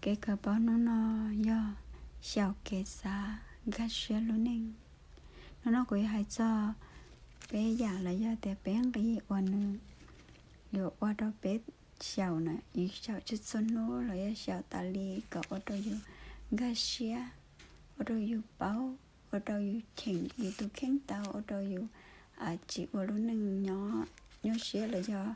Kev kawm paub hnub no yog xyaum kev xav nkag siab lub neej. Hnub no kuv yuav hais txog peb yam los yog tias peb nqi uas nws yuav ua rau peb xyaum na, yus xyaum txhua txhua hnub los yog xyaum tas li kom ua rau yus nkag siab, ua rau yus paub, ua rau yus cheem yus tus kheej tau, ua rau yus tsis ua lub neej nyob nyuaj siab los yog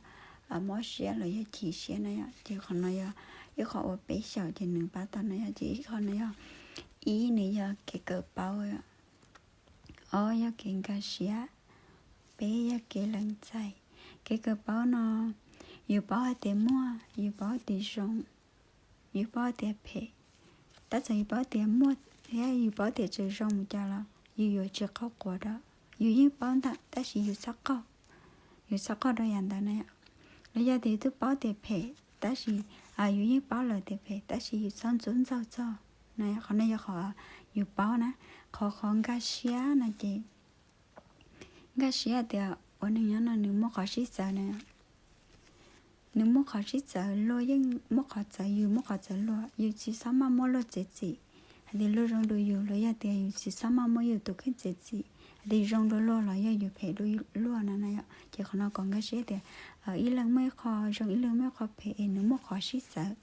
mob siab los yog chim siab na yom. Ces qhov no yog ib qho uas peb xyaum ces nws pab tau na yom. Ces ib qho no yog, ib nws yog kev kawm paub, ob yog kev nkag siab, peb yog kev lees txais. Kev kawm paub no yus paub hais tias muaj, yus paub tias zoo, yus paub tias phem. Tab txawm yus paub tias muaj thiab yus paub tias tseem zoo mus cas los yus yuav tsis qaug quav rau. Yus yeej paub ntawm tab sis yus txhob qaug, yus txhob qaug rau yam ntawd na yom. Los yog tias yus twb paub tias phem tab sis yus yeej paub lawm tias phem tab sis yus txhob ntxub ntxaug txog na. Qhov no yog qhov yus paub na. Qhov, qhov nkag siab no ces nkag siab tias ua neeg nyob no nws muaj qhov sib txawv na. Nws muaj qhov sib txawv, luag yeej muaj qhov txawv, yus muaj qhov txawv luag. Yus tsis txhob maj muab luag txiav txim hais tias luag zoo dua yus, los yog tias yus tsis txhob maj muab yus tus kheej txiav txim hais tias zoo dua luag los yog yus phem dua luag na na yom. Ces qhov no kom nkag siab tias ib leeg muaj ib qho zoo, ib leeg muaj ib qho phem es nws muaj qhov sib txawv.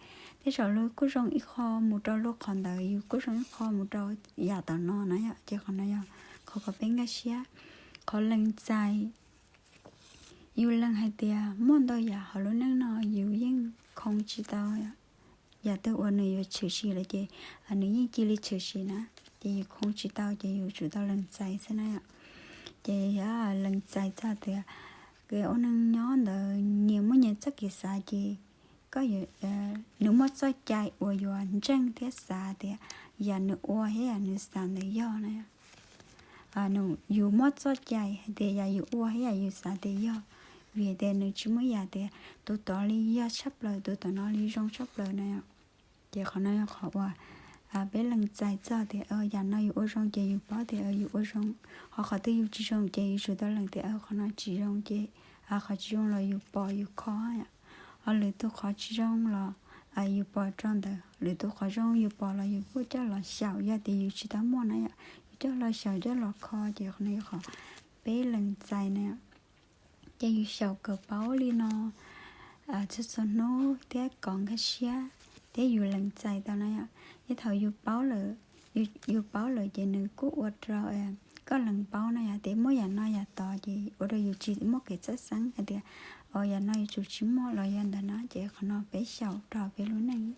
Tej zaum luag kuj zoo ib qho mus rau luag qhov ntawd, yus kuj zoo ib qho mus rau yam tom no na yom. Ces qhov no yog qhov kom peb nkag siab. Qhov lees txais, yus lees hais tias muaj ntau yam hauv lub neej no yus yeej khoo tsis tau. Yam twg uas nws yuav tshwm sim lawm ces nws yeej cia li tshwm sim na, ces yus khoo tsis tau ces yus tsum tau lees txais xwb na yom. Ces yog lees txais txog tias kev ua neeg nyob ntawd nyias muaj nyias txoj kev xav ces koj yuav, nws muaj txoj cai uas yuav ntseeg thiab xav tias yam nws ua thiab yam nws xav ntawd yog na. Yus muaj txoj cai hais tias yam yus ua thiab yam yus xav tias yog, vim tias nws tsis muaj yam tias tus tod li yog tshaj plaws, tus tom no li zoo tshaj plaws na. Ces qhov no yog qhov uas peb lees txais txog tias yam no yus ua zoo ces yus paub tias yus ua zoo. Ho qhov twg yus tsis zoo ces yus tsum tau lees tias qhov no tsis zoo ces qhov tsis zoo los yus pom yus kho. Ho lwm tus qhov tsis zoo los yus pom rau ntawd, lwm tus qhov zoo yus pom los yus kuj coj los xyaum, yog tias yus tsis tau muaj na yom, yus coj los xyaum coj los kho. Ces qhov no yog qhov peb lees txais na. Ces yus xyaum kawm paub li no txhua txhua hnub thiab kom nkag siab thiab yus lees txais tau na yom. Ces thaum yus paub lawm, yus paub lawm ces nws kuj ua rau koj lees paub na yom, tias muaj yam no yam tod ces ua rau yus tsis muaj kev txhawj xeeb hais tias yam no yuav tsum tsis muaj los yog ntawm no. Ces qhov no peb xyaum rau peb lub neej.